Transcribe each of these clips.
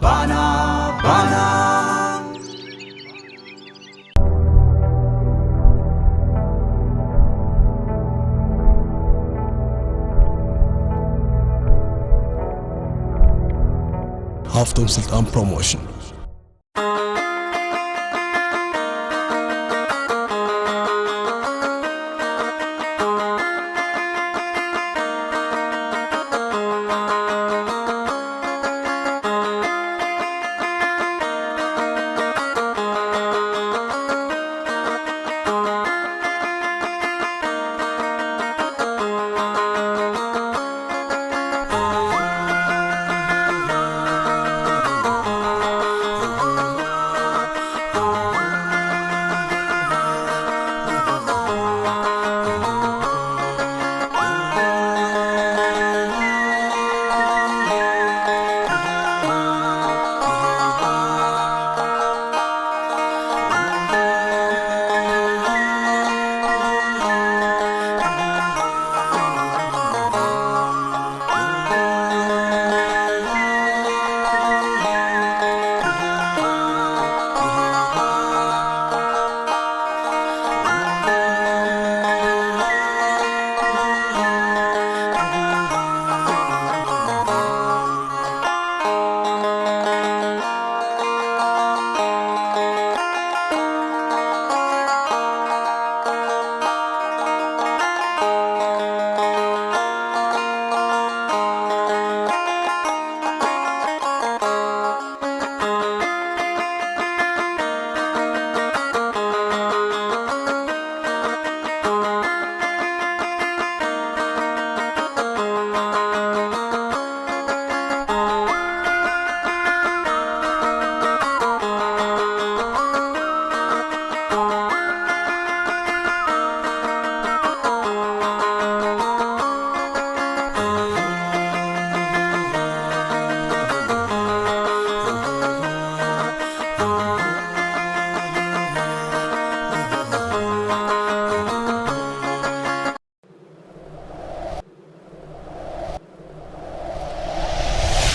ባና ባና ሃፍቶም ስልጣን ፕሮሞሽን።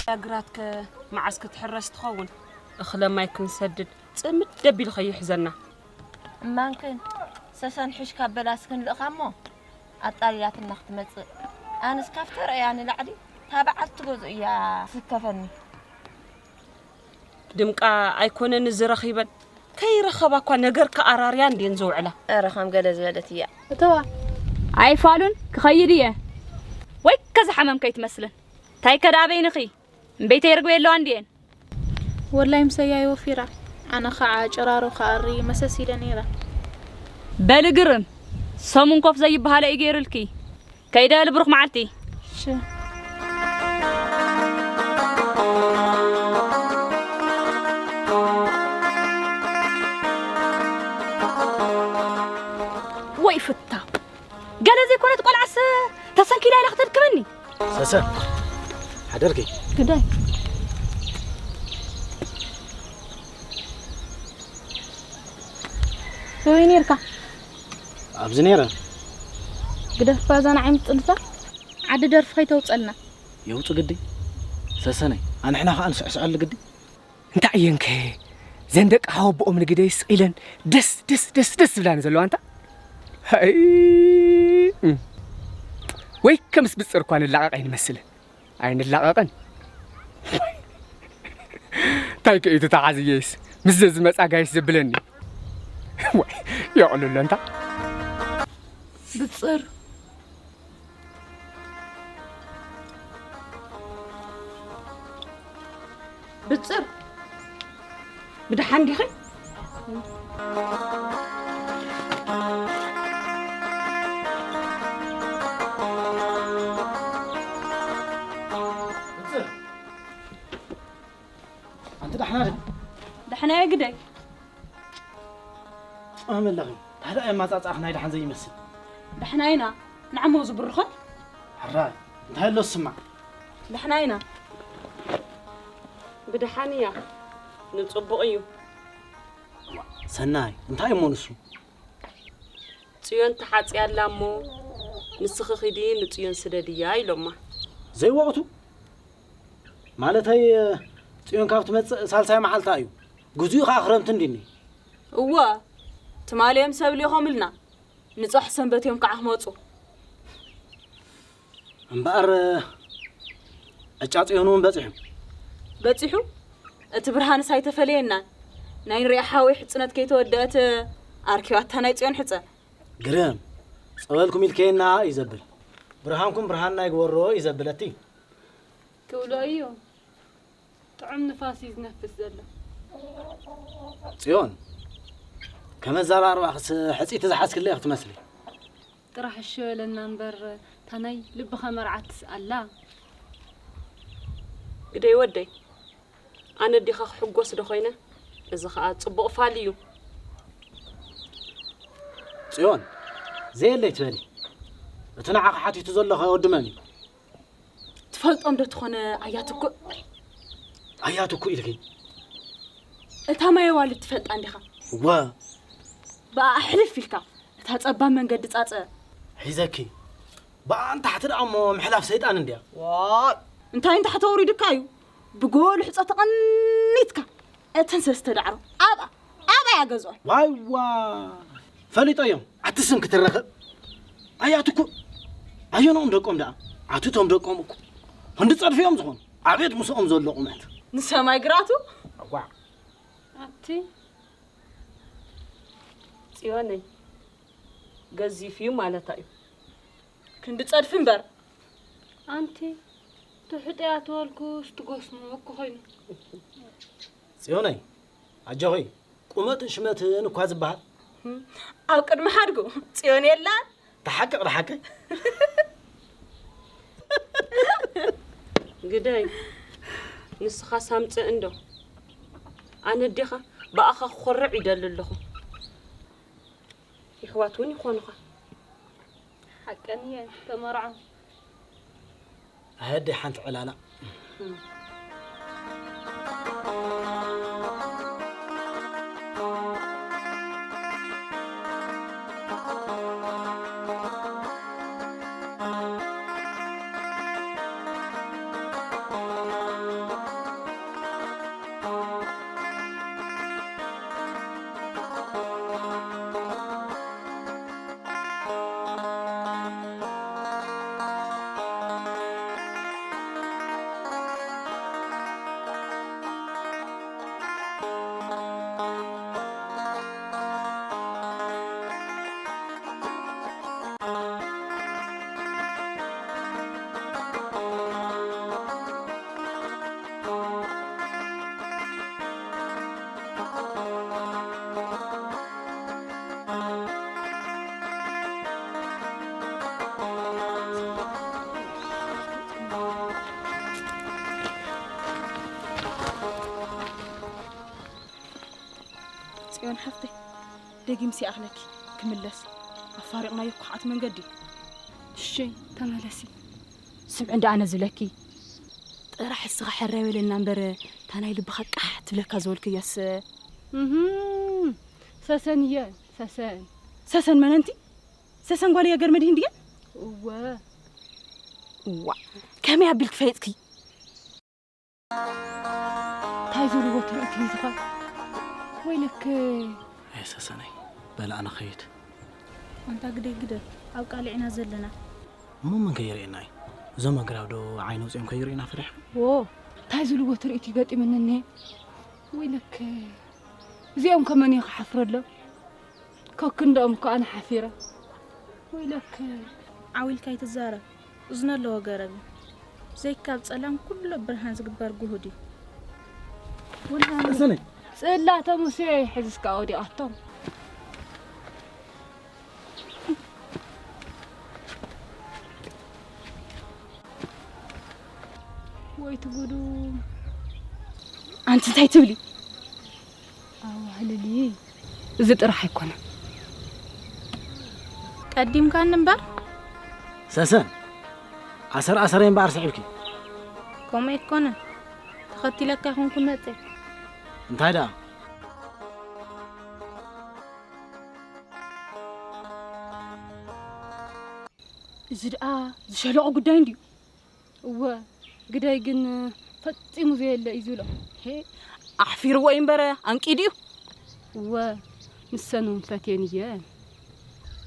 እያ ግራትከ መዓስ ክትሕረስ ትኸውን? እኽለ ማይ ክንሰድድ ጽምድ ደቢሉ ከይሕዘና። እማንክን ሰሰን ሒሽካ በላስ ክንልእኻ እሞ ኣጣልያትና ክትመጽእ። ኣነስ ካብቲ ረእያ ንላዕሊ እታ በዓልቲ ገዝኡ እያ ትስከፈኒ። ድምቃ ኣይኮነን እዚ ረኺበን፣ ከይረኸባ እኳ ነገር ክኣራርያ እንድየን ዝውዕላ። ኧረ ከም ገለ ዝበለት እያ። እተዋ። ኣይፋሉን ክኸይድ እየ። ወይ ከዝሓመም ከይትመስልን። እንታይ ከ ደኣ በይንኺ? እምበይተይ ርግበ የለዋ እንድየን። ወላይ ምሰያይ ወፊራ። ኣነ ኸዓ ጭራሮ ክኣሪ መሰስ ኢለ ነይረ። በሊ ግርም፣ ሰሙን ኮፍ ዘይበሃለ እዩ ገይሩልኪ። ከይደ በሊ ብሩኽ መዓልቲ። እሺ። ወይ ፍታ። ገለ ዘይኮነት ቆልዓስ ተሰንኪላ ኢላ ክተድክመኒ። ሰሰ፣ ሓደርኪ። ግዳይ። ኣበይ ነይርካ? ኣብዚ ነይረ። ግደፍ ባዛ ንዓይ ምጥልታ። ዓዲ ደርፊ ከይተውጸልና። የውጽእ ግዲ። ሰሰነይ፣ ኣንሕና ኸኣ ንስዕስዐሉ ግዲ። እንታይ እየንከ ዘን ደቂ ሓወቦኦም ንግደይ ስቕ ኢለን ደስ ደስ ደስ ደስ ዝብላኒ ዘለዋ እንታ? ሃይ፣ እም። ወይ ከምስ ብጽር እኳ ንላቐቕ ኣይንመስልን። ኣይንላቐቕን። እንታይ ከ እዩ ተተሓዝየይስ ምስዘ ዝመጻ ጋይስ ዘብለኒ? ወይ የቕልሎ እንታ? ብጽር። ብጽር። ብደሓን ዲኺ? ብጽር። ኣንቲ ዳሕና ዶ? ዳሕና እየ ግደይ። ኣመላኺ። ታዲያ ኣየማጻጽኣኽ ናይ ዳሕን ዘይመስል። ዳሕና ኢና። ንዓሞ ዝብርኾን? ሕራይ። እንታይ ኣሎ ስማዕ? ዳሕና ኢና። ብደሓን እያ። ንጽቡቕ እዩ። ሰናይ፣ እንታይ እሞ ንሱ? ጽዮን ተሓጽያ ኣላ እሞ፣ ንስኺ ኺዲ ንጽዮን ስደድያ ኢሎማ። ዘይወቕቱ? ማለተይ፣ ጽዮን ካብ ትመጽእ ሳልሳይ መዓልታ እዩ። ግዜኡ ከኣ ክረምቲ እንዲኒ። እወ፣ ትማሊ እዮም ሰብ ልኢኾምልና። ንጻሕ ሰንበት እዮም ከዓ ክመጹ። እምበኣር፣ ዕጫ ጽዮን እውን በጺሑ። በጺሑ? እቲ ብርሃንስ ኣይተፈለየናን። ናይ ንሪኣ ሓወይ ሕጽነት ከይተወደአት ኣርኪባታ ናይ ጽዮን ሕጸ። ግርም። ጸበልኩም ኢልከየና እዩ ዘብል። ብርሃንኩም ብርሃንና ይግበሮ እዩ ዘብል እቲ። ክብሎ እዩ። ጥዑም ንፋስ እዩ ዝነፍስ ዘሎ። ጽዮን፣ ከም ኣዘራርባኽስ ሕጽይቲ ዝሓዝክላ ኢኺ ትመስሊ። ጥራሕ እሺ በለና እምበር፣ እታ ናይ ልብኻ መርዓትስ ኣላ። ግደይ ወደይ፣ ኣነ ዲኻ ክሕጎስ ዶ ኮይነ? እዚ ኸኣ ጽቡቕ ፋል እዩ። ጽዮን፣ ዘየለይ ትበሊ። እቲ ንዓኺ ሓቲቱ ዘሎ ኸ ወዲ መን እዩ? ትፈልጦ እንዶ ትኾነ ኣያትኩ? ኣያትኩ ኢልኪ? እታ ማይ ኣዋልድ ትፈልጣ እንዲኻ? እወ። ብኣ ሕልፍ ኢልካ፣ እታ ጸባብ መንገዲ ጻጸ። ሒዘኪ። ብኣ ንታሕቲ ደኣ እሞ ምሕላፍ ሰይጣን እንድያ። ዋይ። እንታይ ንታሕቲ ኣውሪድካ እዩ? ብጎሉ ሕጸ ተቐኒትካ። እተን ሰለስተ ዳዕሮ ኣብኣ፣ ኣብኣ እያ ገዝኦን። ዋይ ዋ። ፈሊጦ እዮም። ኣቲ ስም ክትረኸብ። ኣያትኩ። ኣየኖም ደቆም ደኣ? ኣቲ ቶም ደቆም እኮ። ክንዲ ጸድፊ እዮም ዝኾኑ። ኣቤት ምስኦም ዘሎ ቁመት። ንሰማይ ግራቱ። ኣጓዕ። ኣቲ ጽዮነይ፣ ገዚፍ እዩ ማለታ እዩ። ክንዲ ጸድፊ እምበር። ኣንቲ ትሑጥ እያ ተበልኩስ ትጎስሞ እኮ ኮይኑ። ጽዮነይ፣ ኣጆኺ፣ ቁመትን ሽመትን እኳ ዝበሃል። ኣብ ቅድሚ ሓድጉ ጽዮን የላን። ተሓቅቕ፣ ተሓቅቕ። ግደይ፣ ንስኻስ ኣምጽእ እንዶ። ኣነ ኣዴኻ ብኣኻ ክኾርዕ ይደሊ ኣለኹ። ይሕዋት እውን ይኾኑኻ። ሓቀን እየ፣ ተመርዖ። ኣደ ሓንቲ ዕላላ። ጽዮን ሓፍተይ፣ ደጊምሲ ይኣኽለኪ ክምለስ። ኣፋሪቕናዮ እኮ ክዓት መንገዲ። እሺ፣ ተመለሲ። ስምዒ እንዳ ኣነ ዝብለኪ። ጥራሕ እስኻ ሕራይ በለና እምበር፣ እታ ናይ ልብኻ ቃሕ ትብለካ ዝበልክዮስ። እህም፣ ሰሰን እየ፣ ሰሰን። ሰሰን መነንቲ? ሰሰን ጓል እያ ገርመድህን ድያ? እወ። እዋ፣ ከመይ ኣቢልኪ ፈሊጥኪ? እንታይ ዝብልዎ ትርኢት እዩ ዝኸ-? ወይለክ። ኣይ ሰሰነይ፣ በል ኣነ ኸይድ። ኣንታ ግደይ ግደፍ፣ ኣብ ቃልዕ ኢና ዘለና። እሞ መን ከይርእየና እዩ? እዞም ኣግራብ ዶ ዓይኒ ኣውጺኦም ከይርእዩና ፈሪሕካ? ዎ፣ እንታይ ዝብልዎ ትርኢት እዩ ገጢሙኒ እኒሄ? ወይለክ፣ እዚኦም ከ መን እዩ ክሓፍረሎም? ከክንደኦም እኮ ኣነ ሓፊረ። ወይለክ። ዓው ኢልካ ኣይትዛረብ። እዝኒ ኣለዎ ገረብ እዩ። ዘይካብ ጸላም ኩሉ ብርሃን ዝግበር ጉሁድ እዩ። ወላ ሰሰነይ። ጽላተ ሙሴ ሕዝካ ወዲቓቶም። ወይ ትጉዱ። ኣንቲ እንታይ ትብሊ? ኣዋህልሊ። እዚ ጥራሕ ኣይኮነን። ቀዲምካኒ እምበር። ሰሰን፣ ኣሰር ኣሰረይ እምበኣር ስዒብኪ። ከምኡ ኣይኮነን። ተኸቲለካ ይኹንኩ መጸ። እንታይ ደኣ? እዚ ደኣ ዝሸለቑ ጉዳይ እንድዩ። እወ፣ ግዳይ ግን ፈጺሙ ዘየለ እዩ ዝብሎ። ሄ ኣሕፊርዎ እዩ እምበር ኣንቂዱ እዩ። እወ ንሰን እውን ፈትየን እየን።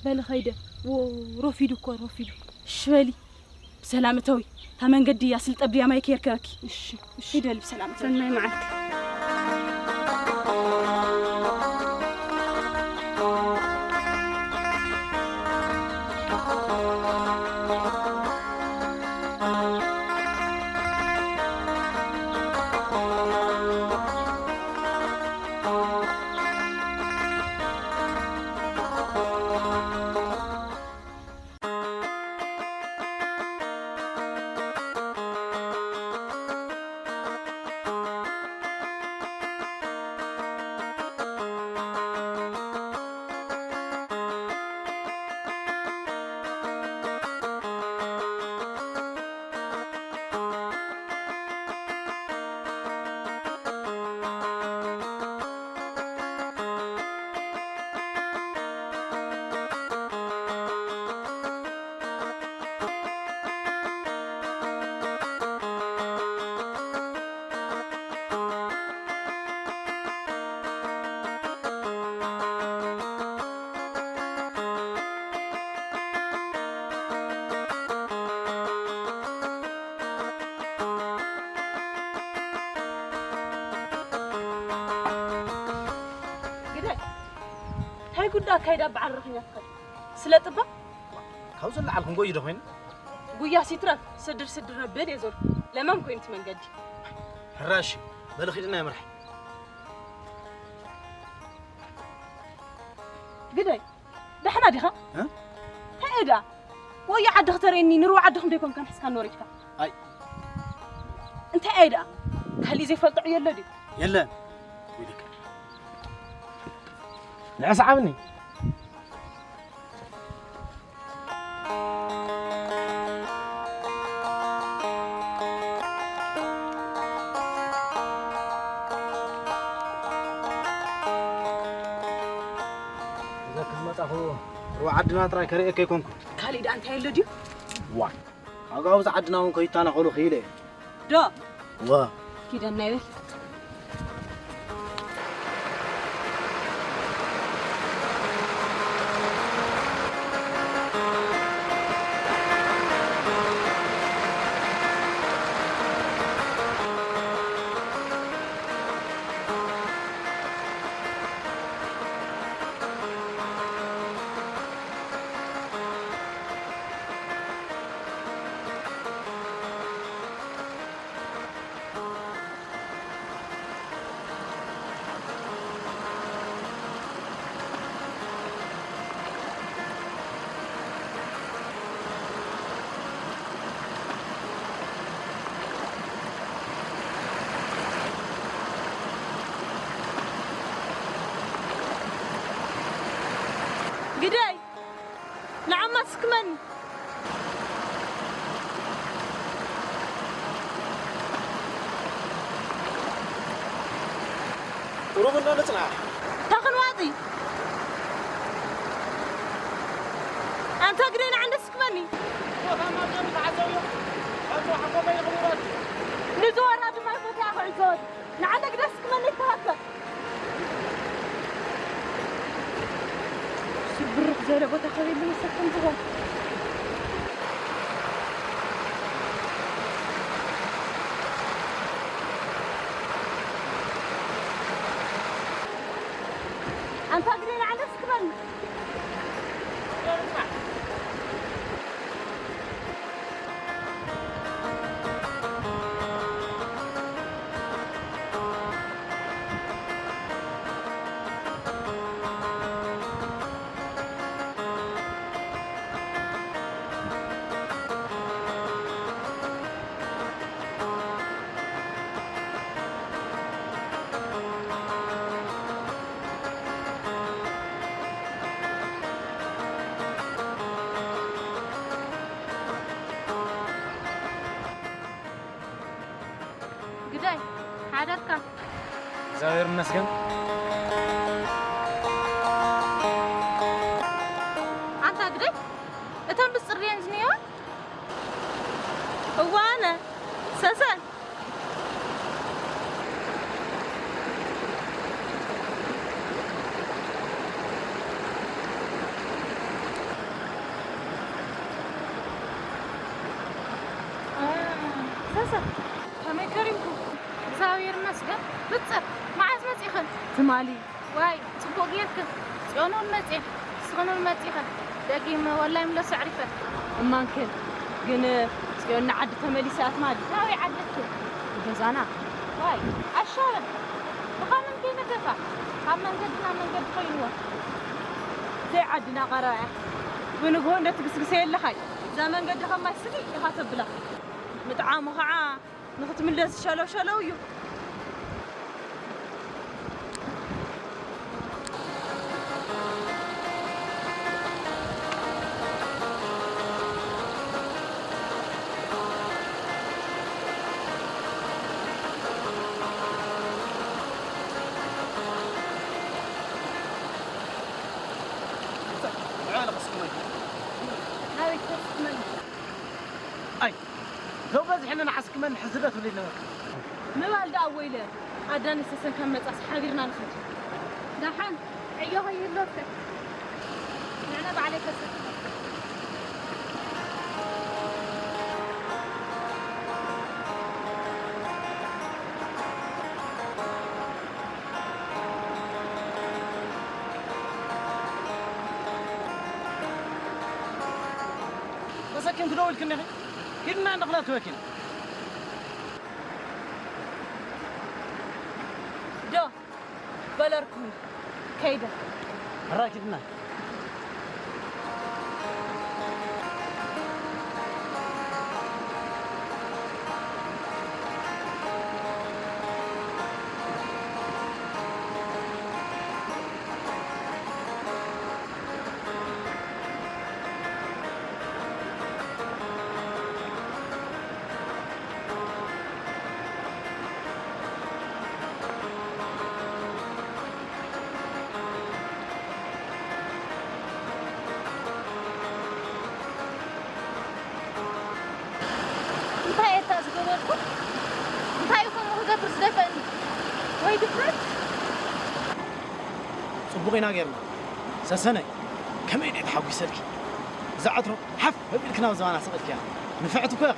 በሊ ኸይደ። ዎ ረፊዱ እኮ ረፊዱ። እሺ በሊ ብሰላም እተዊ። እታ መንገዲ ኣስልጠ ብድያማይ ከይርከበኪ። እሺ እሺ። ሂደሊ ብሰላም እተዊ። ሰናይ መዓልቲ። ግደ እንታይ ጉዳ ኣካይዳ በዓል ረኺኛትካ ስለ ጥባ ካብዚ ንላዕሊ ክንጎዩ ዶ ኮይና? ጉያ ሲትረፍ ስድር ስድር ነብል እየ ዞር ለማም ኮይኑ እቲ መንገዲ። ሕራሽ በሊ ኺድና የምርሕ። ግደይ ደሕና ዲኻ? እ? እንታይ እየ ደኣ ወዮ ዓዲ ክተርእየኒ ንርዋ ዓዲ ክንደይ ኮንካ ንሕስካ ኖሪትካ? ኣይ። እንታይ እየ ደኣ ካሊእ ዘይፈልጦ ዕዮ ኣሎ ድዩ? የለን። ንዕስ ዓብኒ። እዛ ክዝመጻኹ ሩባ ዓድና ጥራይ ከርእየካ ኣይኮንኩ። ካሊእ ደኣ እንታይ ኣሎ ድዩ? ዋ፣ ኣጋውዝ ዓድና እውን ከይታናኸሉ ክኢለ እየ። ዶ? ዋ። ኪደና ይበል። ግደይ ንዓማ ስክመኒ። ቁሩብ እንዶ ንጽናሕ። ታኽን ዋጺ። ኣንታ ግደይ ንዓንደ ስክመኒ። ንዝወራዱ ማይ ቦታ ክዕዘወት። ንዓንደ ግደይ ስክመኒ ተሃከ። ስብርኽ ዘለ ቦታ ከቤሉ መሰከም ዝሆን። ኣንታ ግደይ ንዓንደ ስክመኒ። ግዳይ ሓደርካ። እግዚኣብሔር ይመስገን። ኣንታ ግዳይ እተን ብፅርየን ዝኒኦ እዋነ ሰሰን ከመይ ከሪምኩም? እግዚኣብሔር ይመስገን። ብፅር፣ መዓዝ መፂኽን? ትማሊ። ዋይ፣ ፅቡቕ ጌርክን። ፅዮን እውን መፅኤ፣ ንስኽን እውን መፂኽን። ደጊም ወላይ ምለስ ኣዕሪፈን። እማንክን፣ ግን ፅዮን ንዓዲ ተመሊሳ እያ ትማሊ። ናበይ ዓድክን? ገዛና። ዋይ፣ ኣሻበን። ብኸምን ከይነገፋ? ካብ መንገዲ ናብ መንገዲ ኮይንዎ። ዘይዓድና ቀረባ እያ። ብንግሆ እንደትግስግሰ የለኻይ። እዛ መንገዲ ከማይ ስግእ ኢኻ ተብላ። ምጥዓሙ ኸዓ ንኽትምለስ ሸለው ሸለው እዩ። ናበይ ትኸድ? ኣይ፣ ዶ በዝሐ ንዓስክመን ሕዝበት ብለይ ነበርካ። ምባል ደኣ ወይለ፣ ኣዳኒ ሰሰን ካብ መጻስ ሓቢርና ንኸድ። ደሓን ዕዮ ከይህልወካ። ንዕነ ባዕለይ ከሰክመካ። ተሰኪምኪ ደው ኢልክኒ ኢኺ? ኪድና ንኽነእትወኪ ኢና። ዶ በለርኩ ከይደ። ሕራይ ኪድና። እንታይ እየ እታ ዝገበርኩ? እንታይ እዩ ከምኡ ክገብር ዝደፈእኒ? ወይ ድፍረት? ጽቡቕ ኢና ጌርና። ሰሰነይ፣ ከመይ ድየ ተሓጒሰልኪ። እዛ ዕትሮ ሓፍ ኣቢልኪ ናብ ዝባና ስቕ ኢልክያ። ንፍዕቲ እኮ ኢኺ።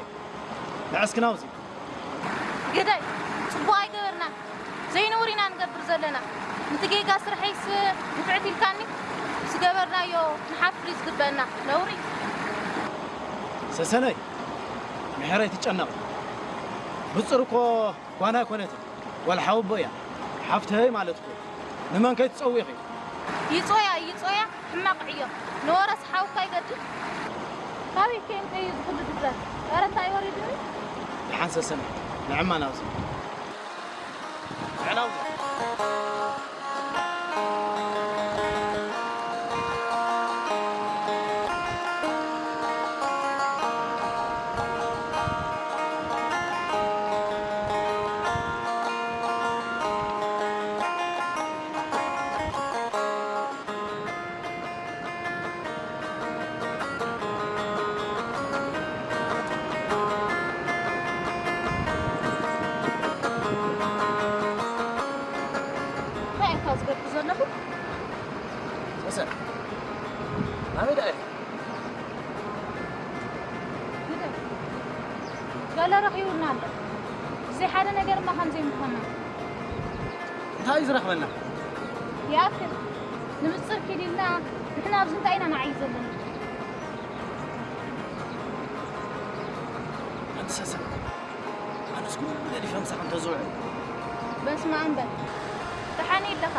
ንዐስኪ ናብዚ። ግደይ፣ ጽቡቕ ኣይገበርናን። ዘይንቡር ኢና ንገብር ዘለና። ነቲ ጌጋ ስርሐይስ ንፍዕቲ ኢልካኒ? ዝገበርናዮ ንሓፍር እዩ ዝግበአና። ነውሪ። ሰሰነይ፣ ምሕረይ ትጨነቕ። ብጽር እኮ ጓና ኣይኮነትን። ዋላ ሓወቦ እያ። ሓፍተይ ማለት እኮ። ንመን ከይትጸውዒ ኢኺ? ይጾያ፣ ይጾያ፣ ሕማቕ ዕዮ። ንወረስ ሓውካ ይገድል። ካበይ ከየምጽእ እዩ ዝኹሉ ድፍረት? ኧረ እንታይ ወሪዱኒ? ደሓን ሰሰነ፣ ንዕማ ናብዚ። ንዕና ኣብዚ። እንታይ ኢኻ ዝገብር ዘለኹ? ሰሰን፣ ናበይ ደኣ ኢኺ? ግደፍ። ገለ ረኺቡና ኣሎ። ብዘይ ሓደ ነገርማ ከም ዘይምኾንና። እንታይ እዩ ዝረኽበና? ይኣክል። ንምጽር ኪድ ኢልና ንሕና ኣብዚ እንታይ ኢና ንዓዪ ዘለና? ኣንቲ ሰሰን፣ ኣነስ ኩሉ ገዲፈ ምሳኻ እንተዝውዕል። በስመ ኣብ በል። ደሓን ኣለኻ?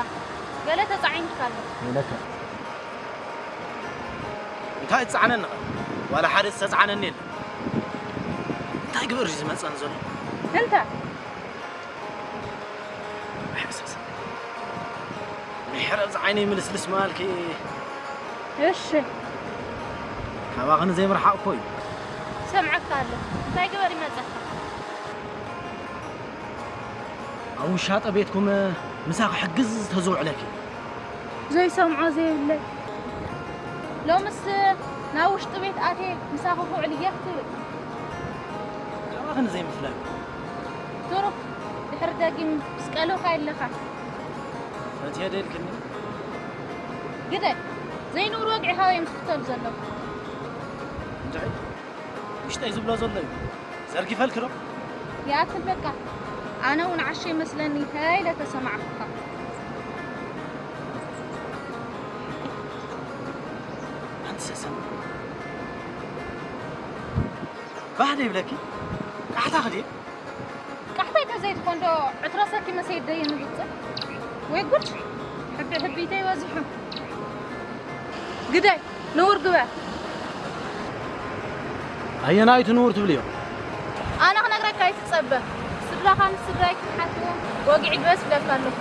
ገለ ተጻዒንካ ኣሎ። ኢለካ። እንታይ ዝጸዓነኒ ኸ? ዋላ ሓደ ዝተጻዓነኒ የለን። እንታይ ግበር እዩ ዝመጸኒ ዘሎ? እንታይ? ኣይሕሰስ። ምሕረት ዝዓይነይ ምልስልስ ምባልኪ። እሺ። ካባኽን ዘይምርሓቕ እኮ እዩ። ሰምዐካ ኣሎ። እንታይ ግበር ይመጸካ? ኣብ ውሻጠ ቤትኩም ምሳኺ ሕግዝ ተዘውዕለኪ። ዘይሰምዖ ዘይብለይ። ሎምስ ናብ ውሽጢ ቤት ኣትየ ምሳኺ ክውዕል እየ ክትብል። ካባኽን ዘይምፍላይ። ትሩፍ ድሕሪ ደጊም ምስ ቀለውካ ኣለኻ። ፈትየ ደልክኒ። ግደ ዘይንቡር ወግዒ ካበይ ምስ ክትተሉ ዘለኹ። እንድዒ ውሽጠይ ዝብሎ ዘሎ እዩ። ዘርጊፈልኪ ዶ? ይኣክል በቃ። ኣነ እውን ዓሽ ይመስለኒ፣ እንታይ ኢለ ተሰማዕኩካ? ኣንቲ ሰሰን ባህ ዶ ይብለኪ? ቃሕታ ክዲ ቃሕታይ ተዘይትኾን ዶ ዕትሮ ሰኪመ ሰይደየ ንብፅእ? ወይ ጉድ! ሕቢ ሕቢተይ በዚሑ። ግደይ፣ ንውር ግበር። ኣየናይቲ ንውር ትብልዮ? ኣነ ክነግረካ ኣይትጸበ። ስድራኻ ምስ ስድራይ ክትሓትዎም ወግዒ ግበስ እብለካ ኣለኹ።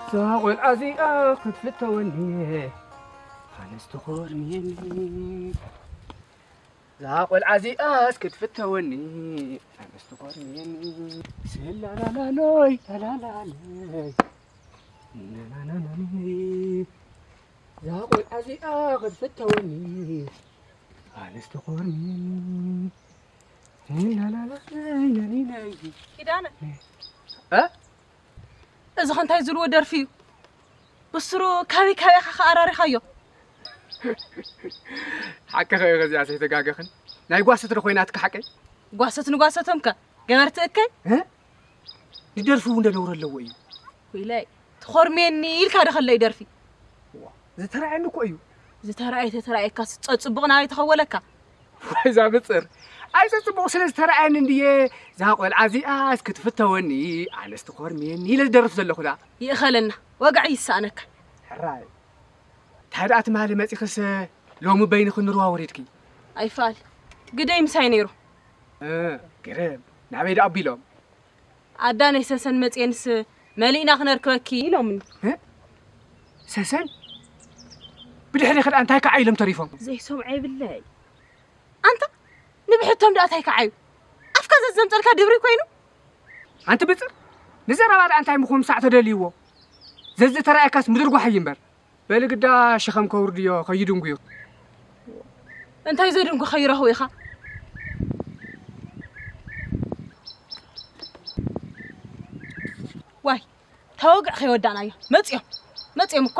እዛ ቆልዓ እዚኣ ክትፍተወኒ ኣነስ ተኾርምየኒ። እዛ ቆልዓ እዚኣስ ክትፍተወኒ ኣነስ ተኾርምየኒ። ስላላላሎይ ላላላለይ ናናናናኒ። እዛ ቆልዓ እዚኣ ክትፍተወኒ ኣነስ ተኾርምየኒ። ላላላለይ ናኒናይ ኪዳነ እ? እዚ ኸ እንታይ ዝልዎ ደርፊ እዩ? ብስሩ ካበይ ካበይ ኢኻ ከኣራሪኻዮ? ሓቂ ኸ ከዚኣ ሰይተጋገኽን ናይ ጓሰት ዶ ኮይናትካ ሓቀይ? ጓሰት ንጓሰቶም ከ ገበርቲ እከይ? እ? ንደርፊ እውን ነውሪ ኣለዎ እዩ። ወይለይ ትኾርሜኒ ኢልካ ዶ ከሎ ይደርፊ? ዝተራእየኒ እኮ እዩ። ዝተራእየ ተተራእየካ ጸጽቡቕ ናበይ ተኸወለካ? ዋይዛ ብጽር ኣይዘጽቡቕ ስለ ዝተራእየኒ እንድየ እዛ ቆልዓ እዚኣስ ክትፍተወኒ ኣነስ ትኾርሜኒ ኢለ ዝደርፍ ዘለኹ ዳ። ይእኸለና ወግዒ ይሰኣነካ። ሕራይ እንታይ ደኣ ትማሊ መጺኽስ ሎሚ በይንኺ ንርዋ ወሪድኪ? ኣይፋል ግደይ ምሳይ ነይሩ። እ፣ ግርም ናበይ ደኣ ኣቢሎም? ኣዳ ናይ ሰሰን መጽየንስ መሊእና ክነርክበኪ ኢሎምኒ። እ? ሰሰን ብድሕሪ ክዳ እንታይ ከዓ ኢሎም ተሪፎም? ዘይሰምዖ የብለይ። ኣንታ ንብሕቶም ደኣ እንታይ ከዓዩ? ኣፍካ ዘዘምጠልካ ድብሪ ኮይኑ። ኣንቲ ብጽር ንዘረባ ደኣ እንታይ ምኹም ሳዕ ተደልይዎ? ዘዝተራእየካስ ምድርጓሕ እዩ እምበር። በሊ ግዳ ሸኸም ከውርድዮ ከይድንጉዩ። እንታይ ዘድንጉ ከይረኽቡ ኢኻ? ዋይ ተወግዕ ከይወዳእናዮ መጽዮም መጽዮም እኳ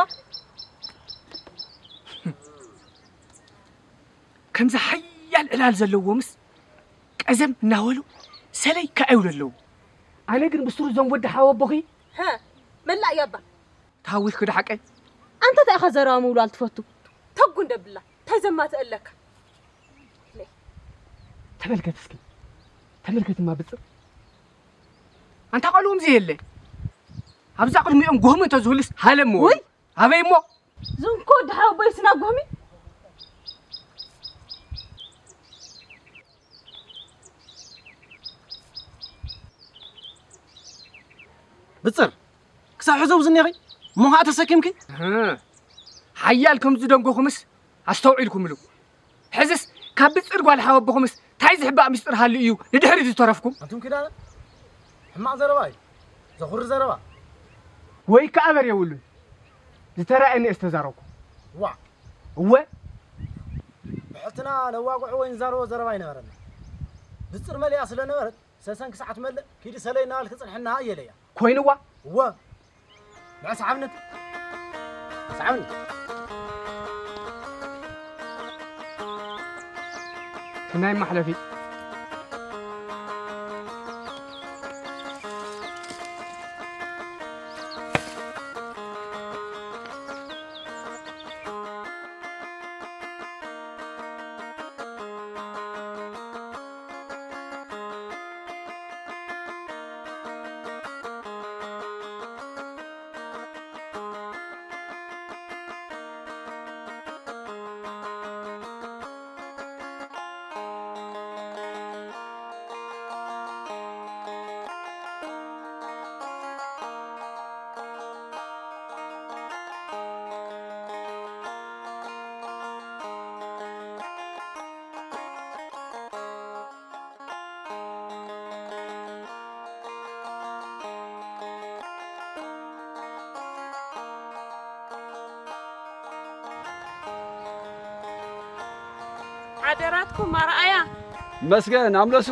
ከምዚ ሓያል ዕላል ዘለዎምስ ቀዘም እናበሉ ሰለይ ከኣዩ ኣለዉ። ኣነ ግን ብስሩ እዞም ወዲ ሓወቦኺ ሀ መላእ ያባ ተሃዊኽኪ ዶ ሓቀይ? ኣንተ እንታይ ኢኻ ዘረባ ምውላል ትፈቱ? ተጉ እንደብላ እንታይ ዘማትእ ኣለካ? ተመልከት እስኪ ተመልከትማ ብፅር ኣንታ ቃልዎም ዘየለ ኣብዛ ቅድሚኦም ጎህሚ እንተዝህሉስ ሃለምዎ ውይ! ኣበይ እሞ ዝንኮ ድሓ ኣቦይ ስና ጎህሚ ብፅር ክሳብ ሕዚ ኣብዚ እኒኺ እሞ ከዓ ተሰኪምኪ እህ፣ ሓያል ከም ዝደንጎኹምስ ኣስተውዒልኩምሉ ሕዝስ ካብ ብፅር ጓል ሓወቦኹምስ ታይ ዝሕባእ ምስጢር ሃልዩ እዩ ንድሕሪት ዝተረፍኩም ኣንቱም ኪዳነ ሕማቕ ዘረባ እዩ ዘኹሪ ዘረባ ወይ ከዓ በር የብሉን ዝተራእየኒ እየ ዝተዛረብኩ ዋ እወ ብሕትና ነዋግዖ ወይ ንዛረቦ ዘረባ ኣይነበረና ብፅር መሊኣ ስለ ነበረት ሰሰን ክሳዕ ትመልእ ኪዲ ሰለይ እናበልኪ ፅንሕና እየለያ ኮይንዋ እወ ንዕስ ዓብነት ዓብነት ናይ ማሕለፊ ኣደራትኩም ኣርኣያ። መስገን ኣምለሱ።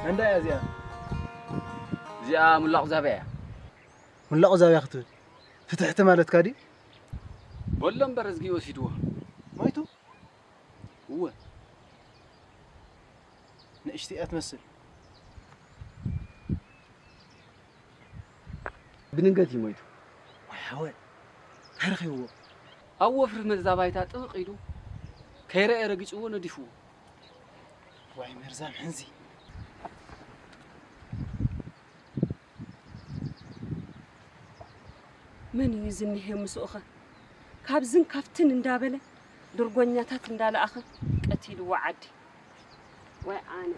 መንዳ እያ እዚኣ? እዚኣ ሙላቕ ዛብያ እያ። ሙላቕ ዛብያ ክትብል ፍትሕቲ ማለትካ ድዩ? በሎ እምበር እዝጊ ወሲድዎ። ሞይቱ? እወ። ንእሽቲ እያ ትመስል። ብድንገት እዩ ሞይቱ። ዋይ ሓወይ፣ እንታይ ረኺብዎ? ኣብ ወፍሪ መዛ ባይታ ጥብቕ ኢሉ ከይረአ ረጊጽዎ ነዲፍዎ። ዋይ መርዛም ሕንዚ። መን እዩ ዝኒሄ ምስኡኸ? ካብዝን ካብትን እንዳበለ ድርጎኛታት እንዳለኣኸ ቀቲልዎ ዓዲ። ወይ ኣነ።